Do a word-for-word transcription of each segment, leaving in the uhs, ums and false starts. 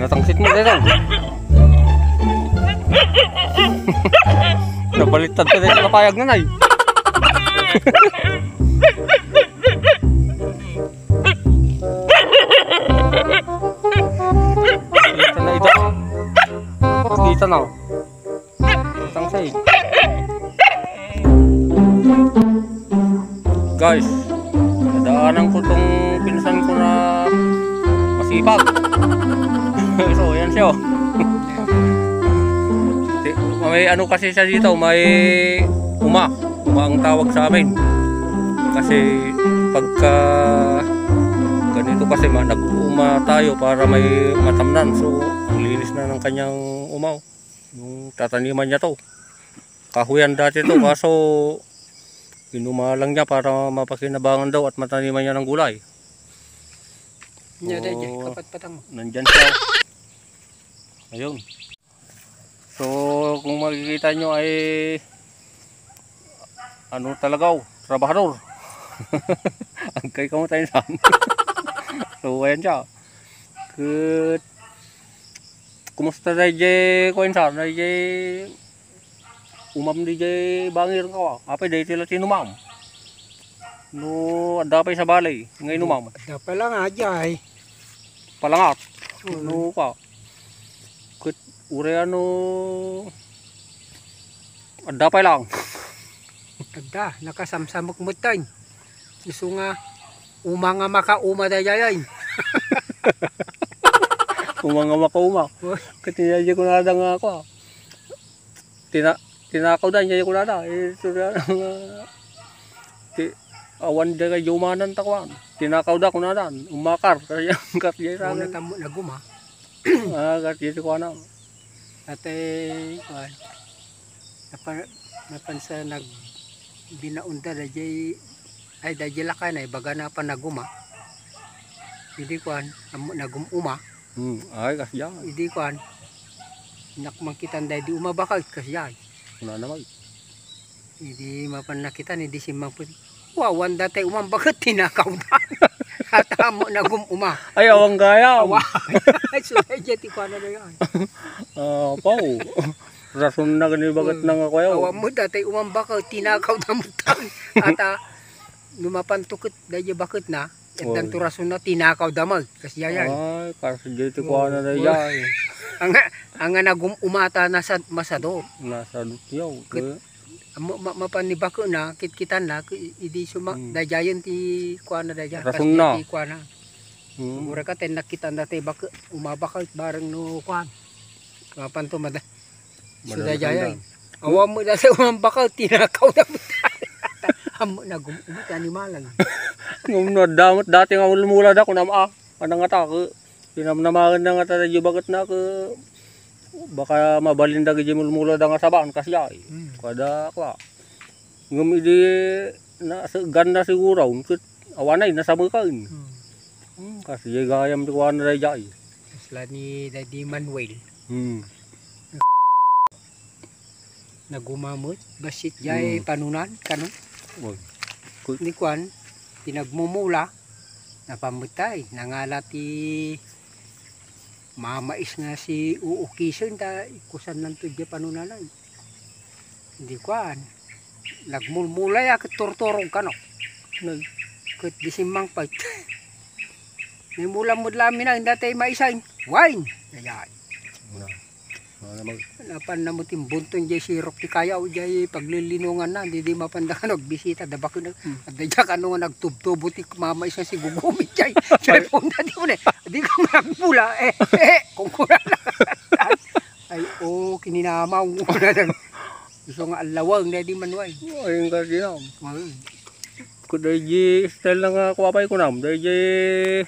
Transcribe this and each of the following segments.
Tangsit mo, Dayang. Nabaliktad ka, Dayang, sa payag na, Nay. Kita na ito. Kita na. Tangsit. Guys, nadaanan ko tong pinsan ko na masipag. So, ayan siya, oh. Ti-, may ano kasi siya dito, may uma. Uma ang tawag sa amin. Kasi pagka ganito kasi ma-, nag-uuma tayo para may matamnan. So, ang linis na ng kanyang uma, oh. Yung tataniman niya to. Kahoyan dati to, kaso inuma lang niya para mapakinabangan daw at mataniman niya ng gulay. Nya, daydi, oo, kapatpatang mo. Nandyan siya. Ayun. So, kung makikita nyo ay ano talaga, oh, trabahador. Agkay kamo tayo saan. So, ayan siya. Ket, kumusta daydi, kuwan, sir? Daydi umam daydi bangir ka, ah. Apay, daydi la tinumam. No, adda pay sa balay, nga inumam. Adda pay lang, ah, jay. Palangat. Oo. No, ka. Ket, uray ano, adda pay lang. Adda, nakasamsamok met tayo. Isu nga, uma nga makauma daydi ay. Uma nga makauma. Oy. Ket daydi kunada nga ako, ah. Tina-, tinakaw da, daydi kunada. Eh, istorya nga, ti-, awan da kay jumanan ta kuan. Tinakaw da kunada, umakar. Kaya, kat-, kaya sa akin. Una ta mo naguma. Ah, kat-, kaya sa kuan na. Ate, kuan. Napan-, napansa nag-, binaunda daydi, ay, daydi lakay na, ibaga na pa naguma. Idi kuan, am-, nagum-uma. Hmm, ay, kasdiay. Idi kuan, nakmangkitan daydi uma baket, kasdiay. Kuna naman. Idi mapan nakitan, idi simmangpet. Wa, awan daydi umam baket, tinakaw da. At amo nagum-uma. Ay, awan gayam. Awa. Ay, so, daydi ti kuana na yan. Ah, pao. Rason na gani baket na nga kuya. Awan mo daydi umam baket, tinakaw da mo tan. At, ah, lumapan to ket, daydi baket na. At dan to rason na, tinakaw da mo. Kasdiay. Ay, kasdiay ti kuana na yan. Ang, ang nagum-uma ta nasa, masadot. Nasadot yaw. Ket, Amo, ma-, mapan ni baket na, kitkitan na, ki-, idi suma-, hmm, daydiayen ti kuana daydiay, rason na. Ti kuana. Hmm. Siguro ka, ten nakkitan da ti baket, uma baket, bareng no kuan. Mapan to, mada-, so daydiayen. Awan mo da sa umam baket, tinakaw na. Amo, nagum-, um, ti animalan. Ngem no, adda met dati nga mulmula da, kunam, ah, anang atake. Pinamnamaen na nga ta daydi baket na ke, baka mabalin dagiti mulmula da nga saban, kasdiay. Hmm. Kada, kwa. Ngem idi na, ganna siguro, ket awanay, nasamekan. Hmm. Hmm, kasdiay gayam ti kuana daydiay. Kasla ni Daddy Manuel. Hmm. Naguma met, bassit jay panunan, kano? Oy. Ni kuan, pinagmumula, napametay, nangala ti mamais nga si uukisen ta ikusan nanto jay panunanay. Di kuan, nagmulmulay a ket turturog kano. Nag-, ket di simmangpet. Ni mula met lamin a, inda tay maisain. Wine! Dayay. Una. Ano mag- Napan na mo timbunton jay sirok ti kayaw jay paglilinungan na, di, di mapan da ka nagbisita, da bakit na, hmm, adda jay kano nga nagtubtubo ti mama isa si gugumit jay. Cellphone na di mo na, di ka magbula, eh, eh, kung kuna na. Ay, oh, kininamaw mo na lang. Gusto nga alawang na di manuay. Ay, yung kasi na. Ay. Kuda jay style na nga kuwapay kunam, dayjay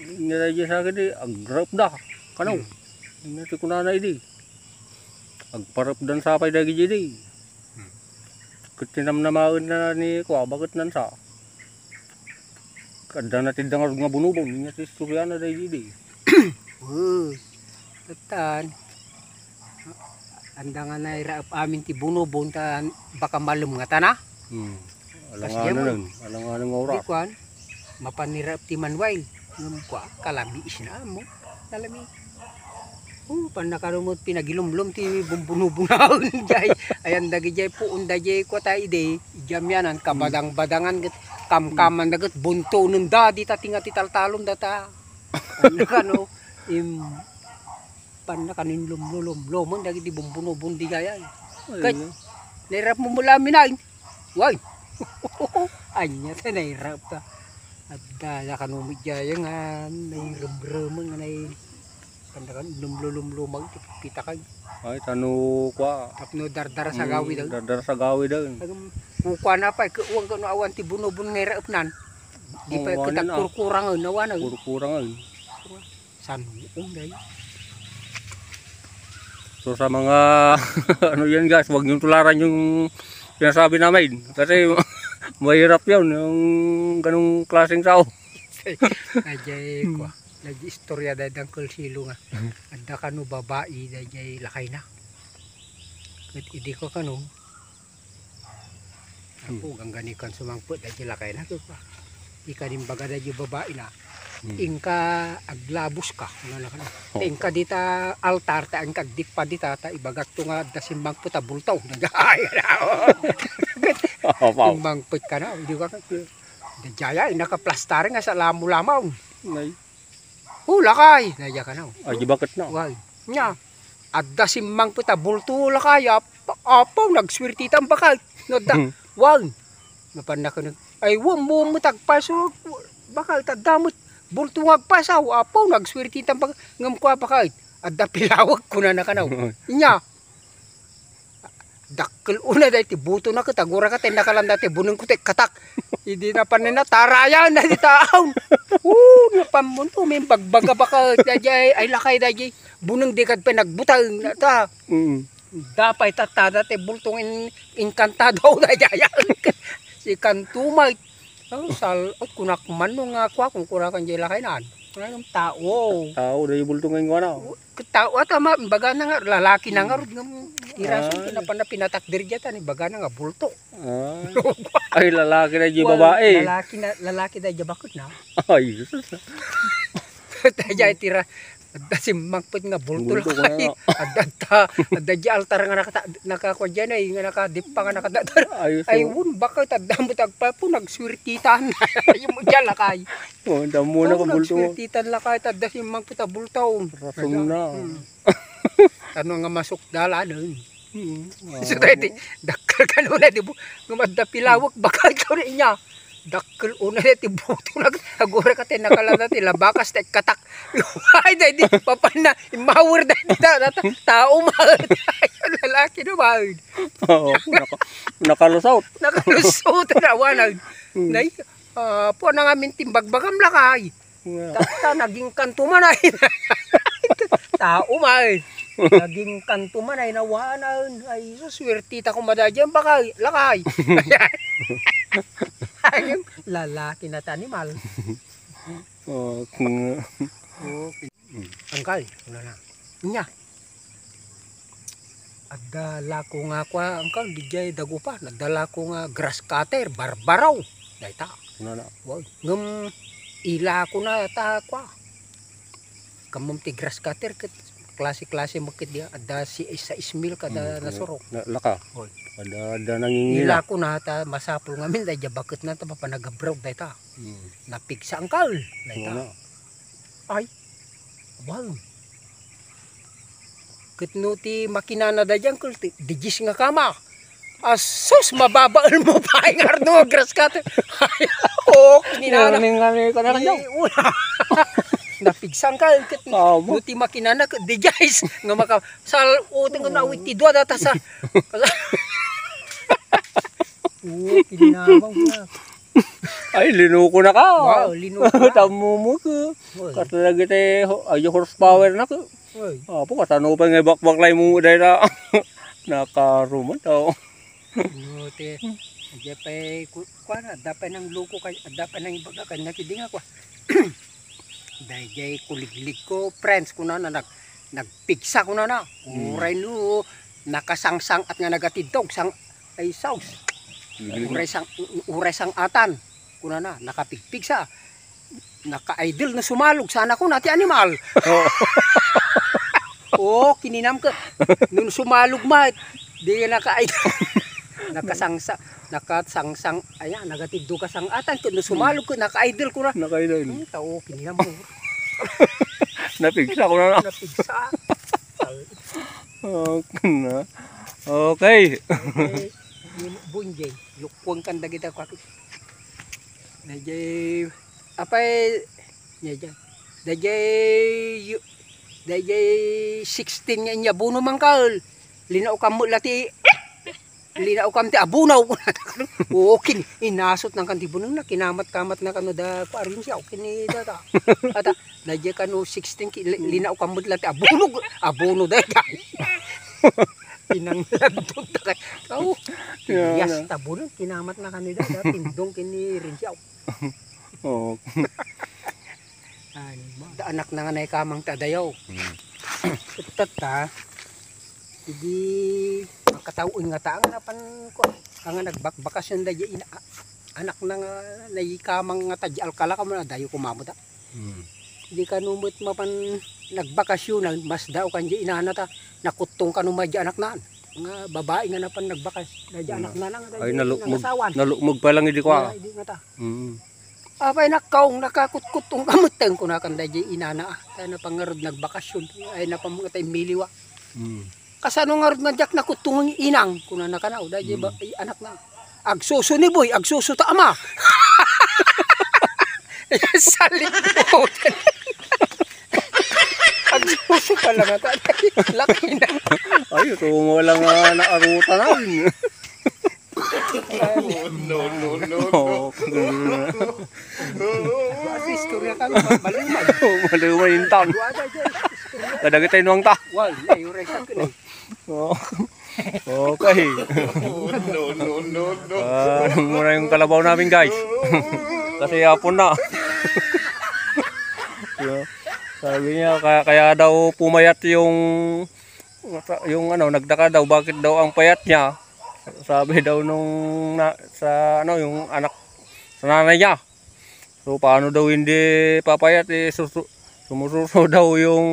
Niraydi sa kadi, agrep da. Kano? Hmm. Ina ti kunana idi. Agparep dan sapay dagiti idi. Hmm. Ket tinamnamaen na ni kua, baket nansa. Adda na ti dangarud nga bunubon, ina ti istoriana dagiti idi. Uy, tatan. Anda nga nairaep amin ti bunubon ta baka malem nga tana. Hmm. Kas Alanganen, diamond. Alanganen nga oras. Di kuan, mapan ni Rep ti Manuel. Ngem kua, kalabiis na mo. Talami. Oh, pannakano met pinagilumlom ti bumbunubunaen jay. Ayan dagijay puon dayjay kua ta idi, idiay amianan, kabadangbadangan ket kamkaman da ket buntonen da dita tinga ti taltalon data. Pannakano, im, pannakano inlumlulumlomen dagiti bumbunubon di jayay. Ket, nairap mo mula minain. Way! Ania ta nairap ta. Adda, nakano met jaya nga nairemremen nga nai-, panda kan, lumlulumlumag ti pitakag. Ay, tano kua. Tapno dardara sa gawid, ah. Dardara sa gawid, ah. Agam, kukuana pay, kukuan kano awan ti bunubon nga iraepnan. Di pay awanen, ah. Kurkurangen, awanen. Kurkurangen. San, um, day. So, sa mga, ano yan, guys, huwag niyong tularan yung sinasabi namin. Kasi, mahirap yun, yung ganong klaseng tao. Dayjay, kua. Dayjay istorya daydi Uncle Silo nga. Adda kano babai, dayjay lakayna. Ket idi ko kano, Apo, gangganikan sumangpet dayjay lakayna, ket pa. Ikan imbaga dayjay babaina, "Inka aglabuska," kunana kano. "Ta inka dita altar, ta inka agdippa dita, ta ibagakto nga adda simmangpet a bulto." Ay, Apo. Simmangpet kano, di ba? Dayjay, ay, nakaplastaring nga sa lamo-lamaw. Nay. "O, lakay," dayjay kano. Ay, di baketna. Wan. Nya, adda simmangpet a bulto, lakay. Ap-, apaw, nagsuwertitan bakay. No, adda, wan. Napan na kano. Ay, wan, wan met agpaso. Bakay, adda met bulto nga agpasaw. Apaw, nagsuwertitan bakay. Ngem kua bakay. Adda pilawek, kunana kano. Nya, dakkel una daydi butona ket agura ket nakalanda ti buneng ko ti katak. Idi napan na tarayan na ti taon. Oo, napammunto, mimbagbaga baka dayjay, ay lakay dayjay. Buneng di kad pinagbutang na ta. Mm. Dapay tatada ti bultong in-, inkantado dayjay. Si kantumay. Oh, sal-, oh, kunak man no nga kua, kung kunakan jay lakay naan. Ano, tao. Tao, dayjay bultong nga inkuana. Tao ata ma-, bagana nga, lalaki na ngarud nga irason ti napana pinatakder diay ta ni bagana nga bulto. Ah. Ay, lalaki na di babae. Lalaki na, lalaki na di bakit na. Ay, Jesus. Dayjay tira, adda simmangpet nga bulto. Bulto lakay. Adda ta, adda di altar nga nakata-, nakakua diay, ay, nga nakadippa nga nakadadar. Ay, so. Ay, wun, bakit adda mo tagpapo, nagsuwertitan. Ay, mo diay lakay. Oh, damo na ka bulto. Nagsuwertitan lakay, adda simmangpet a bulto. Rason na. Hmm. Ano nga masukdalan, eh. Mm. So, daydi, dakkel kano na, di ba? Nga madda pilawek, bakal kano niya. Dakkel una na, ti buto na, agura ka, ti nakalada, ti labakas, ti katak. Ay, daydi, papan na, imawer, daydi, ta, ta, ta, tao, ma. Lalaki na, ma. Oo, naka-, nakalusot. Nakalusot, na, awanan. Mm. Nay, ah, puwan na nga, mintimbag-bagam lakay. Nga. Tatta, naging kanto man ay. Tao man. Naging kanto man ay nawanan. Ay, sus, swertita ko madadyan. Baka, lakay. Ay, lalaki na ti animal. Oh, kung okay. Angkal, ano na? Nya. Adda lako nga kua, angkal, dijay dagupan. Adda lako nga grass cutter, barbaraw. Dayta. Kunana. Wow. Ngem ilako na ta kua. Kammom ti grass cutter ket klase-klase met ket dia. Adda si, sais mil kada nasurok. Na, laka. Oy. Adda, adda nangingina. Ilako na ta masapul ngamin dayjay baket na ta papanagabrog dayta. Hmm. Napigsa angkal. Dayta. Kunana. Ay. Wow. Ket no ti makinana dayjay, kel ti, dijis nga kama. Asus, mababael mo pay nga ardo grass cutter. Ay, oh, kinana. Warning kami, kana kanyo. Di, wala. Napigsa angkal, ket no ti makinana, ket dijis nga maka-, sal-, uteng nga awit ti dua, data sa. Oh, kinamang na. Ay, linuko na ka. Wow, linuko na. Tammo mo ko. Oy. Kasta dagiti ho-, ay, horsepower na ko. Oy. Apo, kasano pa nga ibakbaklay mo dahil na nakaruman daw. No, te, adda pay ku-, kuwan, adda pay nang loko kay, adda pay nang ibaga kay nakidi nga kwa. Dayjay kuliglig ko, friends, kunana, nag-, nagpigsa, kunana. Hmm. Uray no, nakasangsang-at nga nagatidtog, sang-, ay, saus. Liglig na. Uray sang-, uray sang-atan, kunana, nakapigpigsa. Naka-idle no sumalog, sana ko na ti animal. Oo, kininam ka. Nung sumalog ma, di naka-idle. Nakasangsa, nakasangsang, ayan, nagatiddo ka sang-atan ko, no sumalog ko, naka-idle ko na. Naka-idle. Hmm, tao, kininam mo. Napigsa ko na na. Napigsa. Okay na. Okay. Okay. Bunjay, lukuan kan dagita ko. Medyo Apay, nya dyan. Dayjay, yu-, dayjay sixteen nga inya abono man kael. Linaw kam met la ti, linaw kam ti abono. Oo, kin-, inasot nang kan ti bunong na, kinamat-kamat na kano da, kuarin siya, okay ni da, da. Ata, dayjay kano sixteen, ki-, li-, linaw kam met la ti abono, abono da, da. Pinangladot ta kay, oh, yeah, yes, na. Tabunong, kinamat na kano da, da, tindong kini rin siya. Oo. Ay, da anak na nga naikamang ti adayo. Hmm. Tatta, idi makatawen nga ta, nga napan ko, nga nagbakbakasyon da di ina, anak na nga naikamang nga ta di alkala kamo na adayo kumamo da. Hmm. Idi kano met mapan nagbakasyon, mas dao kan di inana ta, nakuttong kano ma di anak na. Nga babae nga napan nagbakas, na di anak na lang, ay, nalukmog, nangasawan. Nalukmog pa lang idi kwa. Nga, idi nga ta. Mm. Apay, nakkaong, nakakutkutong kamutteng, kunakan dayjay inana, ah. Tayo na pangarod nagbakasyon, ay, napamangata imiliwa. Mm. Kasano ngarod nga diak nakuttong inang, kunana kanaw, dayjay ba, ay, anak na. Agsuso ni Boy, agsuso ta ama. Salit po. Agsuso pala nga ta. Laki na. Ay, ito mo lang nga naarutan na. No, no, no, no. Oo, kagano na. Kasi istorya ka, maluman. Oo, maluman yung town. Kadagit tayo nuwang ta. Wal, ay, uray sa akin eh. Oo. Okay. No, no, no, no. Ah, muna yung kalabaw namin, guys. Kasi hapon na. Sabi niya, kaya, kaya daw pumayat yung Yung ano, nagtaka daw bakit daw ang payat niya. Sabi daw nung na, sa ano, yung anak, sa nanay niya. So, paano daw hindi papayat, eh, susu-, sumususo daw yung,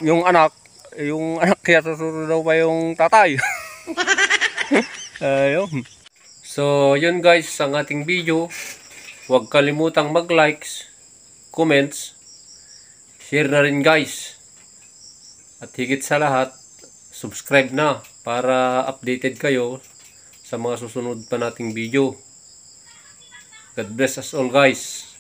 yung anak, yung anak niya sususo daw pa yung tatay. Ayun. So, yun guys, ang ating video. Huwag kalimutang mag-likes, comments, share na rin guys. At higit sa lahat, subscribe na para updated kayo sa mga susunod pa nating video. God bless us all guys.